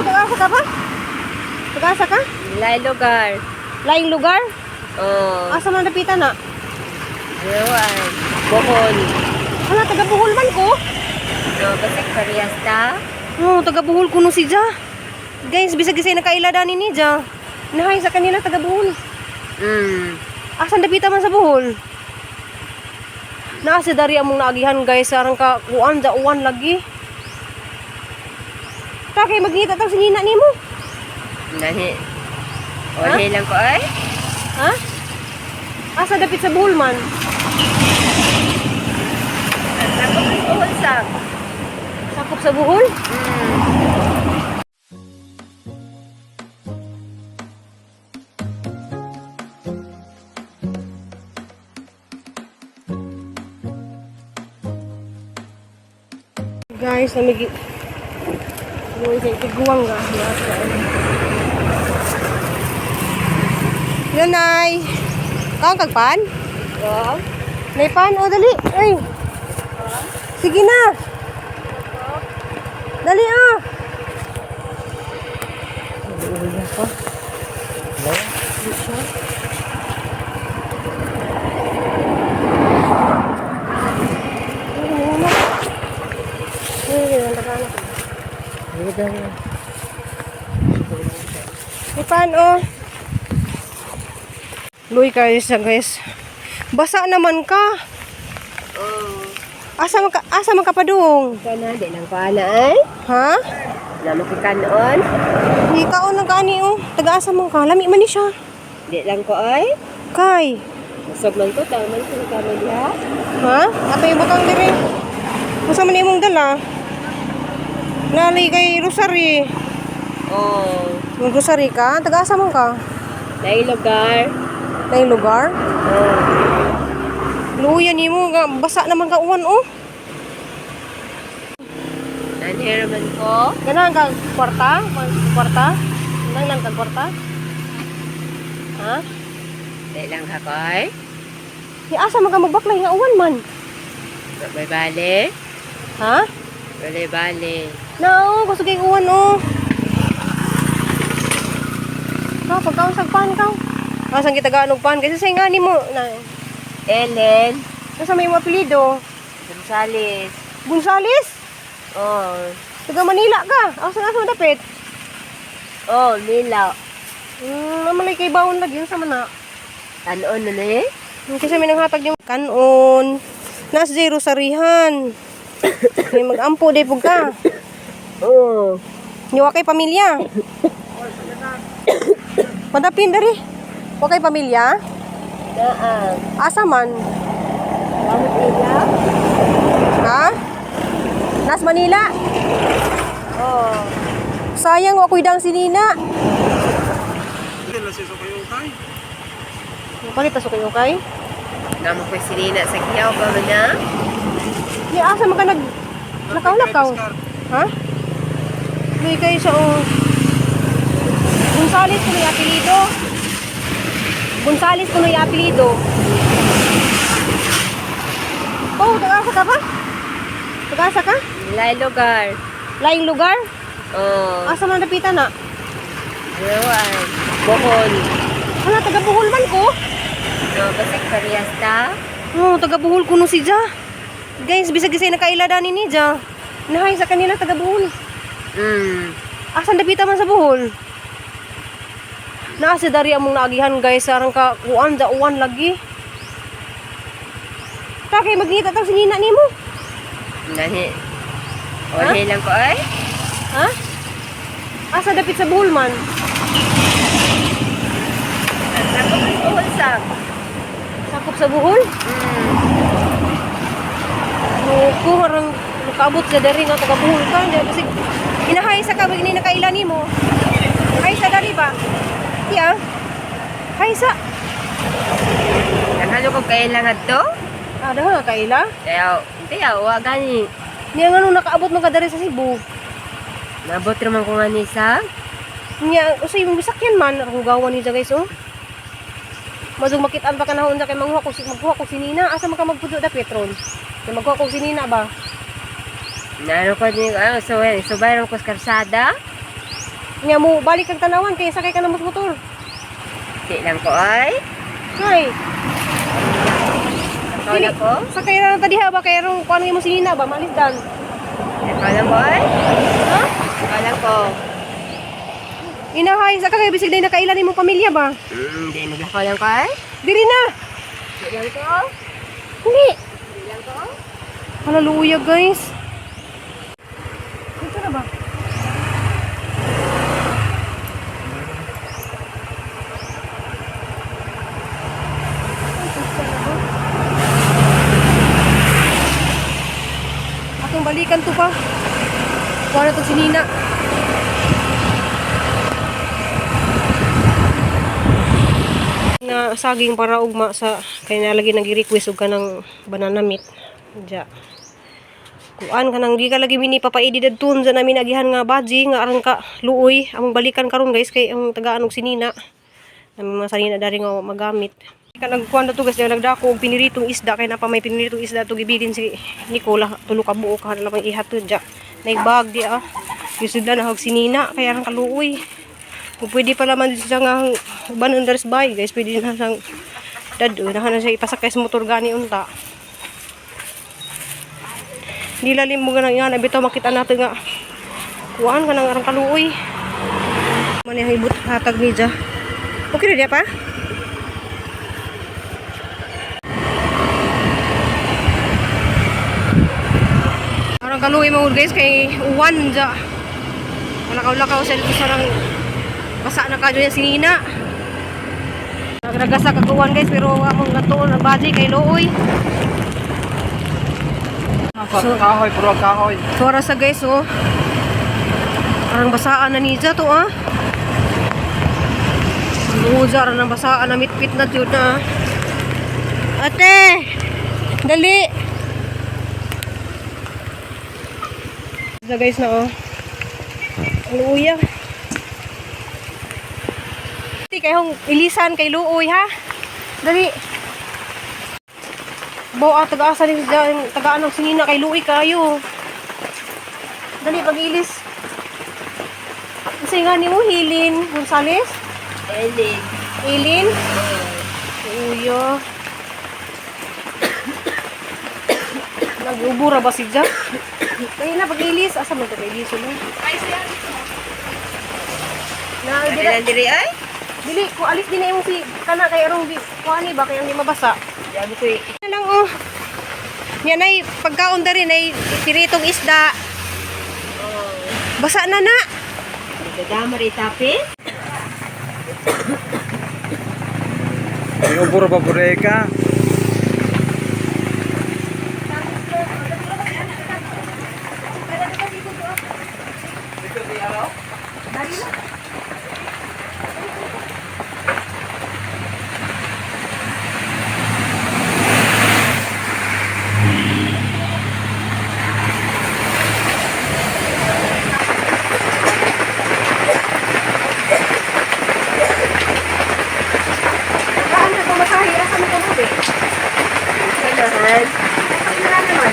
Oh, taga-asa ka ba? Taga-asa ka? Lain lugar. Laing lugar? Oh. Asa man napitan na? Ewan. Bohol. Hala, taga Bohol man ko. No, basig parehas ta. Oo, taga Bohol kuno si Ja. Guys, bisag gisay nakaila dani ni Ja. Nahay sa kanila taga Bohol. Asan dapita man sa Bohol? Naa si dari among naagihan, guys, sarang ka kuan ja uwan lagi. Ta kay magngita tag sinina nimo. Nahi. Ohe lang ko ay. Ha? Asa dapit sa Bohol man? Sakop ang Bohol sa. Sakop sa Bohol? Guys, namigi. Uy, kay tiguang ga. Yun, Nay. Kaon kag pan? Oh. Nay pan, o dali. Ay. Sige na. Dali ah. Uwi ako. Di siya. Ay, muna. Ay, ganda ka na. May pan, oh. Luy kayo siya, guys. Basa naman ka. Oh. Asa man ka padung? Kana di lang ko ana ay. Ha? Namo ko kanon. Ikaon lang kaani oh. Taga-asa man ka. Lami man ni siya. Di lang ko ay. Kay. Busog man ko, tama man ko kamo diha. Ha? Ato yung butang dire. Unsa man imong dala? Nalay kay Rosary. Oh. Mag Rosary ka? Taga-asa man ka? Lain lugar. Nay lugar? Oh. Luya nimo nga basa naman ka uwan oh. Nanhero man ko. Ganahan ka kwarta? Kwarta? Nang kag kwarta? Ha? Di lang ka ko ay. Ni asa man ka magbaklay nga uwan man? May bale. Ha? Bale bale. Nao, gusto kay uwan oh. Ka pagkaon sa pan ka. Asang kita ganog pan kasi sa nga nimo na. Ellen. Asa may imong apelyido? Gonzales. Gonzales? Oh. Taga Manila ka. Asa asa dapit? Oh, Mila. Namalay kay bawon lagi unsa man na. Kanon na ni? Kasi may nanghatag yung kanon. Nas zero sarihan. May magampo day pug ka. Oh. Niwa kay pamilya. Padapin diri. Wa kay pamilya? Naa. Asa man? Kamot ila. Ha? Nas Manila. Oh. Sayang wa ko'y dang sinina. Palit ta sukay ukay. Namo ko sinina sa giyaw ba man na? Ni asa man ka nag lakaw-lakaw? Ha? Luy kayo siya oh. Gonzales kuno yung apelyido. Gonzales kuno yung apelyido. Oh, taga-asa ka ba? Taga-asa ka? Lain lugar. Laing lugar? Oh. Asa man napitan na? Ewan. Bohol. Hala, taga Bohol man ko. No, basig parehas ta. Oo, taga Bohol kuno si Ja. Guys, bisag gisay nakaila dani ni Ja. Nahay sa kanila taga Bohol. Asan dapita man sa Bohol? Naa si dari among naagihan, guys, sarang ka kuan ja uwan lagi. Ta kay magngita tag sinina nimo. Nahi. Ohe lang ko ay. Ha? Asa dapit sa Bohol man? Sakop ang Bohol sa. Sakop sa Bohol? Loko, harang nakaabot sa dari nga taga Bohol ka. Hindi kasi inahay sa ka ni nakaila nimo. Hay sa dari ba? Tiya. Hay sa. Nakalo ko kailangan to. Ah, dahil nga kaila. Kaya, hindi ah, wa gani. Niya nga nung nakaabot man ka dari sa Cebu. Nabot raman ko nga ni sa. Niya, usay mong bisakyan man, rugawan ni guys oh. Mazug makitaan pa kanahon sa kay manguha ko si magkuha ko si Nina. Asa man ka magpuyo da Petron? Kay magkuha ko si Nina ba? Naro ko ni ano, so, subay ko sa karsada. Nya mo balik kag tanawan kay sakay ka na mas motor. Di lang ko ay. Kay, Ikaw na ko. sakay ra na ta diha ba kay rong kuan mo sinina ba malis dan. Ikaw lang ko ay. Ha? Ikaw lang ko. Inahay sa kay bisig day nakailan nimo pamilya ba? Di maglakaw lang ko ay. Diri na. Di lang ko. Hindi. Di lang ko. Hallelujah, guys. Dito na ba? Atong balikan to pa. Kuha na itong sinina. Na saging para ugma sa kay nalagi nagi-request og kanang banana meat. Diya. Kuan kanang di ka lagi mini papaidi dadton sa namin agihan nga baji nga aron ka luoy among balikan karon, guys, kay ang tagaan og sinina. Namin mga sanina dari nga magamit. Ka nagkuan na to, guys, nagdako og piniritong isda kay napa may piniritong isda to gibilin si Nicola tulo ka buok ka na pang ihatod diya. Naibag di ah. Yusud na og sinina kay aron ka luoy. Kung pwede pala man siya nga uban unders bay, guys, pwede na siyang dad na siya ipasakay sa motor gani unta. Di lalim mo ganang yan, bitaw makita natin nga kuan ka ng arang kaluoy. Man yung ibut hatag ni ja. Okay na diya pa? Arang kaluoy mga guys kay uwan ja. Lakaw-lakaw sa dito sarang basa na kadyo niya sinina. Nagragasa kag uwan, guys, pero among natuon ang baji kay luoy. So, kahoy, puro kahoy. Suara sa guys, oh. Parang basaan na niya to, ah. Luza, ng basaan na mitpit na jud na. Ah. Ate! Dali! Sa guys na, oh. Ang luya. Ate, kay hong ilisan kay luoy, ha? Dali! Bo, ah, taga-asa ni tagaan ng sinina kay luoy kayo. Dali, pag-ilis. Kasi nga ni mo, Hilin Gonzales? Eli. Ilin? Uyo. Nag-ubo ra ba si Jack? Kaya na, pag-ilis. Asa man ito pag-ilis? Ano? Na, Di dili, lang diri ay. dili, kung alis din na yung si kana kay arong di, kuani ba kay ang di mabasa. Sabi ko eh. Na lang oh. Yan ay pagkaon da rin ay piritong isda. Basa na na. Nagdadama rin tapi. May uburo ba bureka? Saan ka pamasahe? Asa mo kamubi? Sanahan. Wala naman.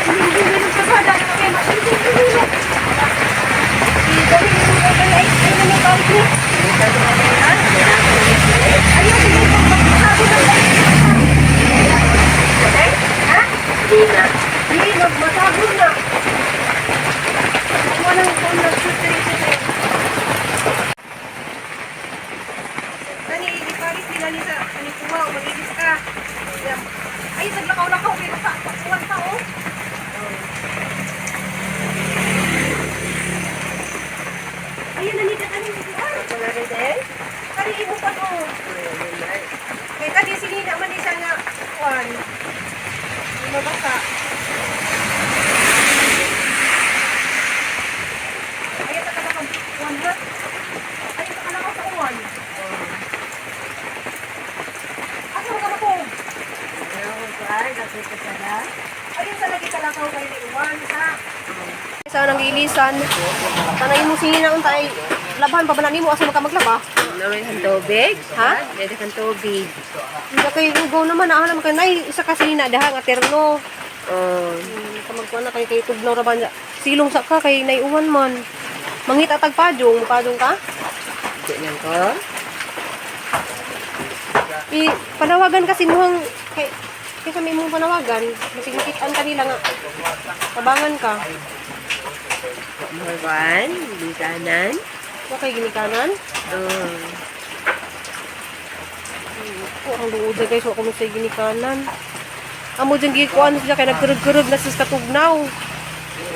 Hindi, hindi, hindi, nagpasada na kami. Hindi, hindi, hindi. Dali, ay, ay, ay, ay, ay, ay, Ayaw, sige, magsabi ng Ha? Di na. Hindi, magmasabog na. Walang phone na shoot dito sa'yo. Nani, iparis nila ni sa kanikuha o magigis ka. Yan. Ay, naglakaw-lakaw kayo sa kuwan pa, oh. Ayun, nani ka kanin kuha. Wala rin din. Kani imo pa to. Kay kani sinina man isa nga kuwan. Mabasa. Ayaw ta ka kuwan ha. Ayaw ta ka sa uwan. Asa mo ka mako? Ayaw sa lagi ka lakaw kay ni uwan ha. Sa nang ilisan. Tanay mo sinina unta ay laban pa ba na nimo asa mo ka maglaba? Naman kang tubig. Ha? Dito kang tubig. Hindi kay ugaw naman ah naman kay nay isa kasi na daha nga terno. Oh. Kamagkuan na kay kay tugnaw ra ba niya. Silong sa ka kay naiuwan man. Mangita tag pajong, pajong ka? Di lang ko. I panawagan kasi muhang kay kaysa may mong panawagan, masig makitaan kanila nga. Tabangan ka. Morwan, bisanan. Wa kay ginikanan. Oh. Ko ang luod na, guys, wa ko sa ginikanan. Amo dyan gikuan siya kay nagkurog-kurog na siya sa katugnaw.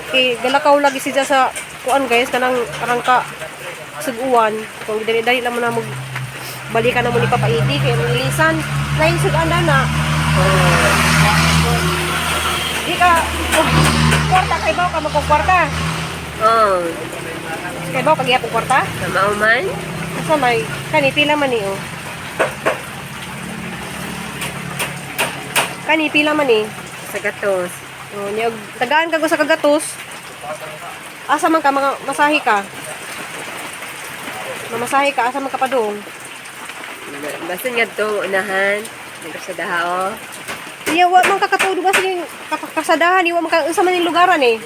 Kay galakaw lagi siya sa kuan guys, kanang arangka suguan. Kung dali-dali lang mo na mag balikan na mo ni Papa Edi kay mangilisan. Lain sugan na na. Di ka og kwarta kay baw ka magkukwarta. Oh. Kay baw kag iyang kwarta. Kamao man. Asa may kani pila man ni oh. Kani pila man ni. Sa gatos. Oh, niya tagaan ka sa kagatos. Asa man ka mga masahi ka? Mamasahe ka asa man ka padung? Basta nga to, unahan. Nagkasadaha oh. Iya wa man ka katulog asa yung kasadahan, iwa man ka unsa man ning lugaran eh.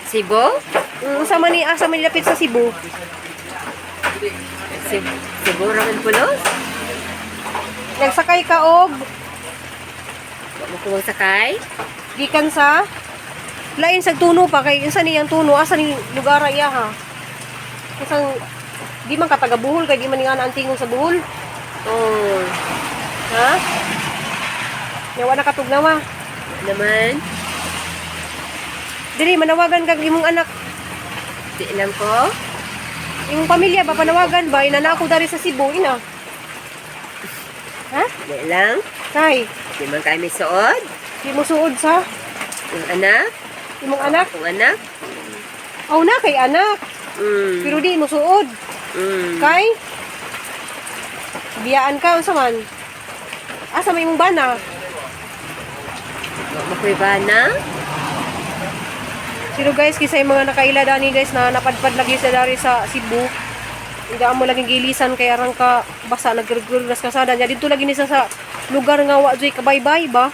Cebu? Unsa man ni asa man ni lapit sa Cebu? Cebu, Cebu raman pulos? Nagsakay ka og Wa mo ko sakay? gikan sa lain sa tuno pa kay unsa ni ang tuno asa ni lugar iya ha. Kasang di man ka taga Bohol kay di man nga na ang tingog sa Bohol. Oh. Ha? Yawa na katugnawa. Wa naman. Dili manawagan kag imong anak. Di lang ko. Imong pamilya ba panawagan ba inana ako dari sa Cebu ina. Ha? Di lang. Kay Di man kami suod. di mo suod sa Yung anak. imong anak. Akong anak. Aw na kay anak, pero di mo suod. Kay biyaan ka unsa man? Asa may imong bana? Wa mo ko'y bana. Sino guys, kisa yung mga nakaila dani guys na napadpad lagi sa dari sa Cebu. Hindi mo laging gilisan kay arang ka basa nagregurgas kasada niya dito lagi ni sa lugar nga wa joy kabaybay ba.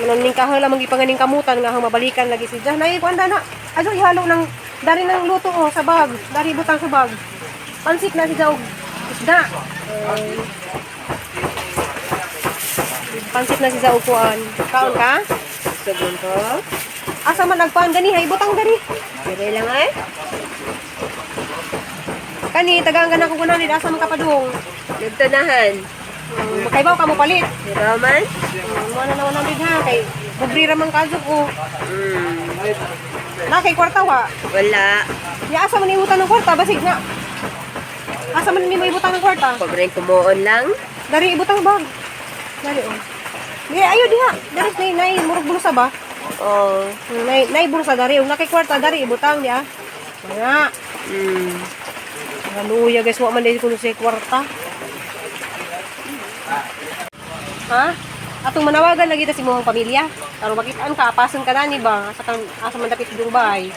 Manon ning kahoy lamang gipanganing kamutan nga hang mabalikan lagi si Jan. Ay kuan na. Ajo ihalo ng dari ng luto oh sa bag, dari butang sa bag. Pansit na si Jaog. Isda. Pansit na si Jaog kuan. Kaon ka? Subon ko. Asa man nagpaan gani hay butang dari. Dire lang ay. Kani tagaan ka na kung kunan asa man ka padung. Nagtanahan. Makaibaw ka mo palit. Dire man. Mo na naman namin ha kay bubri ra man kadyo ko. Na kay kwarta wa. Wala. Ya asa man ibutan ng kwarta basig na. Asa man nimo ibutan ng kwarta? Pobreng kumuon lang. Dari ibutang bag. Dari oh. Di ayo diha. Dari nay nay murag bulsa ba? Oh. Nay nay bulsa dari ug na kay kwarta dari ibutang diha. Nga. Hallelujah guys, wa man dai kuno sa kwarta. Ha? Atong manawagan lagi ta si imong pamilya. Aron makitaan ka, apasan ka nani ba? Asa kan asa man dapit dong bay.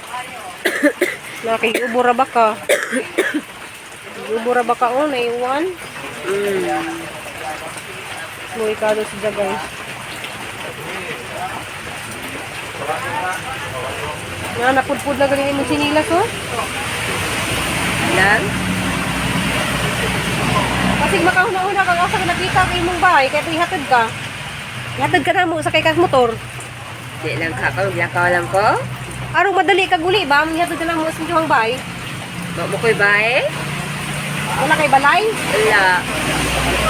Na kay ubo ra ba ka? Ubo ra ba ka oh, naiwan? Luwi ka doon siya guys. Nga, napudpud na galing imong sinilas oh. Lang. Kasi makahuna-una kang asa ka nakita kay imong bahay kaya ihatod ka. Ihatod ka na mo sakay ka sa motor. Di lang ka ko. Maglakaw lang ko. Arong madali kag uli ba? Ihatod ka na mo sa inyong bahay. Wa mo ko'y bae. Wala kay balay, Wala.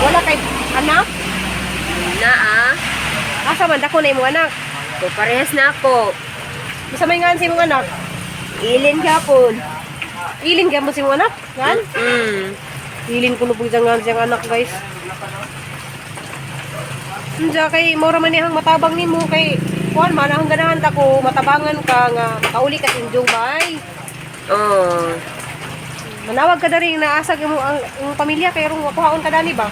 wala kay anak. Na ah. Asa man dako na imong anak. Ko parehas na ako. Bisa may ngan sa imong anak. Ilin gapon. Ilin gyud mo sa imong anak. Ngan? Ilin kuno pud ngan siyang anak guys. Unja kay mao ra man niyang matabang nimo kay kuan man ang ganahan ta ko matabangan ka nga makauli ka sa inyong bahay. Oh. Manawag ka dari naasa mo ang imong pamilya kay rong kuhaon ka dani ba?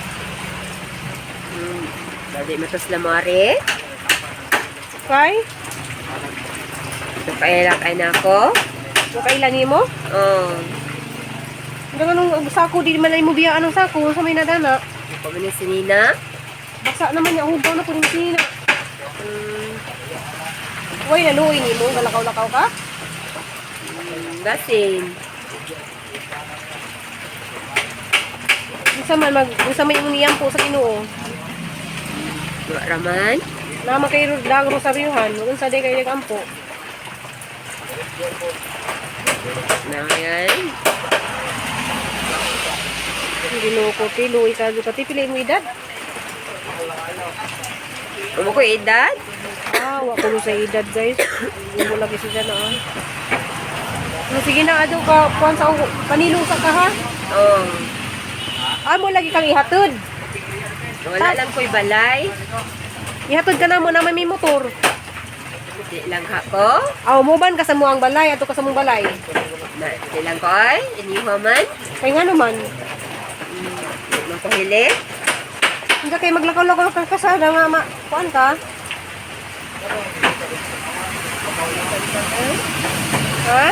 Dali matos na mare. Kay Napailak ay na ako. makaila nimo? Oh. Hanggang anong sako di man mo biyaan ang sako sa may nadana. Ko man ni si Nina. Basa naman niya hugaw na kuning sina. Way naluoy nimo galakaw-lakaw ka? Basin. Unsa man mag unsa man imong niyampo sa Ginoo? Wa raman. Naman kay daang rosaryuhan, unsa day kay nagampo? Na yan. Ginoo ko ti luoy ka jud ka ti pila imong edad? Umo ko edad? Ah, wa ko sa edad guys. Mo lagi siya na ah. No, sige na adto ka kuan sa ako panilong sa ka ha. Oh. Amo lagi kang ihatod. Wala lang ko'y balay. Ihatod ka na mo na may motor. Di lang ka ko. Aw mo ban ka sa muang balay ato ka sa mong balay. Na, di lang ko ay. Iniho man. Kay nga naman, Di man ko hili. hindi kay maglakaw-lakaw ka ka sa nga ma kuan ka. Ha?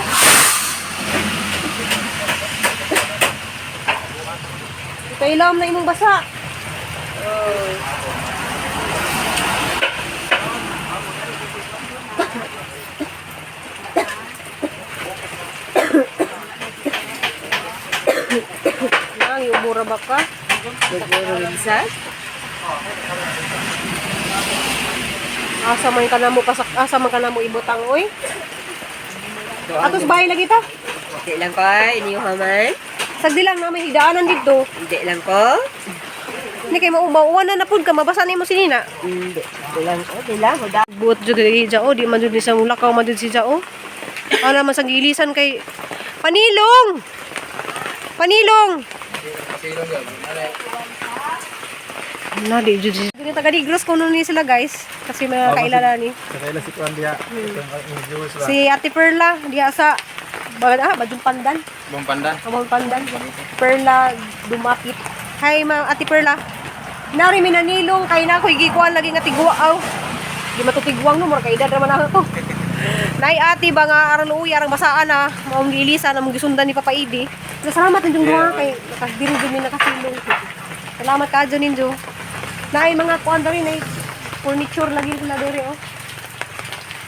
Kailam na imong basa. Oh. Nang yumura ba ka? Naguro minsan. Asa man ka na mo pasak asa man ka na mo ibutang oy. Atos bahay lagi ta. Di lang ko ay. Iniho man. Sagdi lang na may higdaanan dito. Hindi lang ko. Hindi kay maubaw na na pud ka mabasa nimo si Nina. Hindi. Di lang ko. Di lang. Huda. Buot jud kay Jao, di man jud ni sa mulakaw man jud si Jao. Ana man sa gilisan kay Panilong. Panilong. Na di jud si Ganyan taga Negros kuno ni sila guys kasi mga kailala ni Kakaila si Kuan diha. Itong viewers ba? si Ate Perla diha sa Badung Pandan. Buong pandan. Among pandan. Perla Dumapit. Hi, ma'am Ate Perla. Nari minanilong kay na ako'y gikuan lagi nga tigwa aw. Di matutigwang no, mura kay edad raman ako. Nay ate ba nga aron uwi arang basaan na maong giilisan among gisundan ni Papa Idi. Salamat ninjong duha kay nakadiri jud mi nakasilong. Salamat kaadyo ninyo. Nay mga kuan diri nay furniture lagi sila diri oh.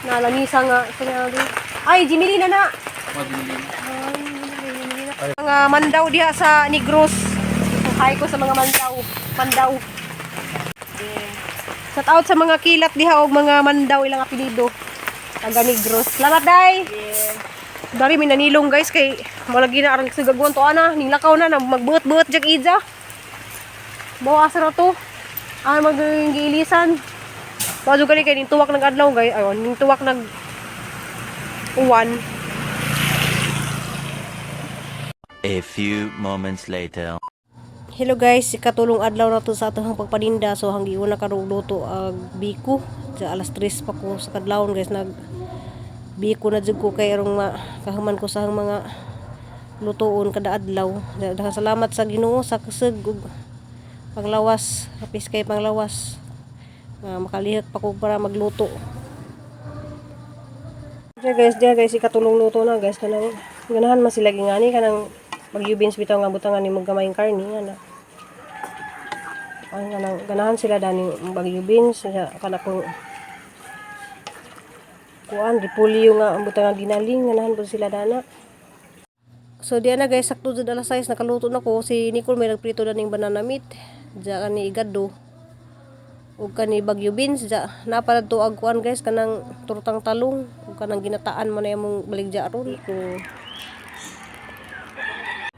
Na lamisa nga sila diri. Ay, Jimmy na na. Mga mandaw diha sa Negros. Hi ko sa mga mandaw. Mandaw. Shout out sa mga kilat diha og mga mandaw ilang apelyido. Taga Negros. Salamat day. Dari mi nanilong guys kay malagi na aron sa gagawon to ana ning lakaw na na magbuot-buot jag ija. Mo asa ra to. Ang maggiilisan. Wadyo gani kay ning tuwak nag adlaw guys. Ayon ning tuwak nag uwan. A few moments later. Hello guys, ikatulong adlaw na to sa atong pagpaninda. So hanggi una karon luto ag biko. Sa alas 3 pa ko sa kadlawon guys nag biko na jud ko kay arong kahuman ko sa mga lutoon kada adlaw. Daghang salamat sa Ginoo sa kusog ug panglawas, kapis kay panglawas. Nga makalihok pa ko para magluto. Diya guys, ikatulong luto na guys kanang ganahan man sila gingani kanang magyubins bitaw nga butangan ni magamayng karni nga na. Ang kanang ganahan sila dani bagyo beans sa kana ko kuan repolyo nga ang butangan ginaling ganahan po sila dana. So diya na guys, sakto jud alas 6 nakaluto na ko si Nicole may nagprito na ning banana meat. Diya kani igado. Ug kani bagyo beans diya napalad to ag kuan guys kanang tortang talong ug kanang ginataan man na imong baligya ron ko.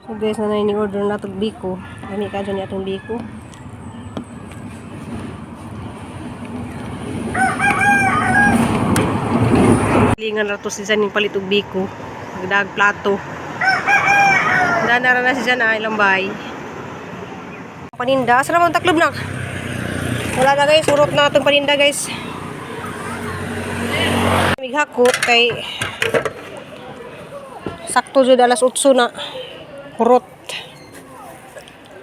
So guys, nanay ni order na tog biko. Kami ka ni atong biko. Lingan ra to si Jan yung palit og biko. Magdag plato. Dana ra na si Jan ay lambay. Paninda, asa naman taklob na? Wala na guys, urot na atong paninda guys. Mighakot kay sakto jud alas 8 na. Hurot.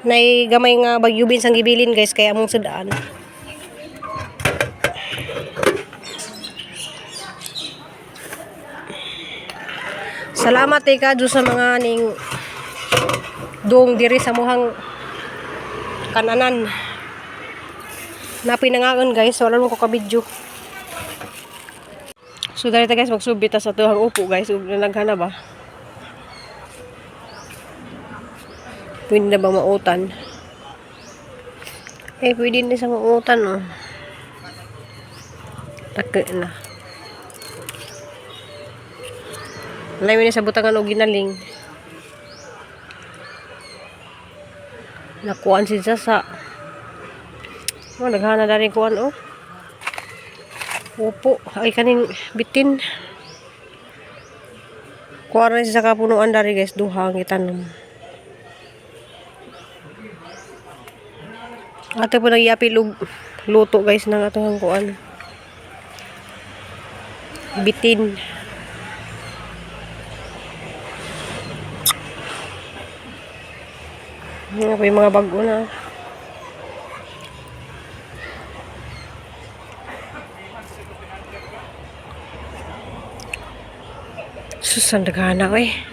Nay gamay nga bagyubin sang gibilin guys kay among sudaan. Salamat eh ka sa mga ning dong diri sa muhang kananan. Napinangaon guys, wala mo ko ka-video. So dali ta, guys, magsubit ta sa tuhang upo, guys, ug nanaghana ba? Pwede na ba mautan? Eh, pwede na sa mautan, oh. Taki na. Layo na sa butangan og ginaling. Nakuan si Sasa. Oh, naghana na rin kuan, oh. Upo. Ay, kaning bitin. Kuha rin siya sa kapunuan dari, guys. Duha ang itanom. Ate po nagyapil og luto, guys, ng atong kuan. Bitin. Ano po yung mga bago na. Sus, ang daghana ko eh.